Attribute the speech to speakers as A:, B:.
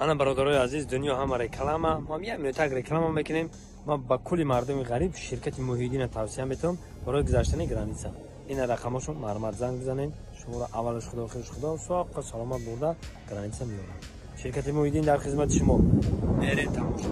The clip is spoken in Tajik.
A: Ана, бародарои азиз, дунё ҳама реклама. Мо як минутак реклама мекунем. Ма ба кулли мардуми ғариб ширкати Муҳиддина тавсия метавам барои гузаштани граница. Ина рақамошон, марҳамат, занг бизанед. Шуморо аввалаш Худо, охираш Худо, соққа саломат бурда граница меорад. Ширкати Муҳиддин дар хизмати шумо. Мерем, тамошо.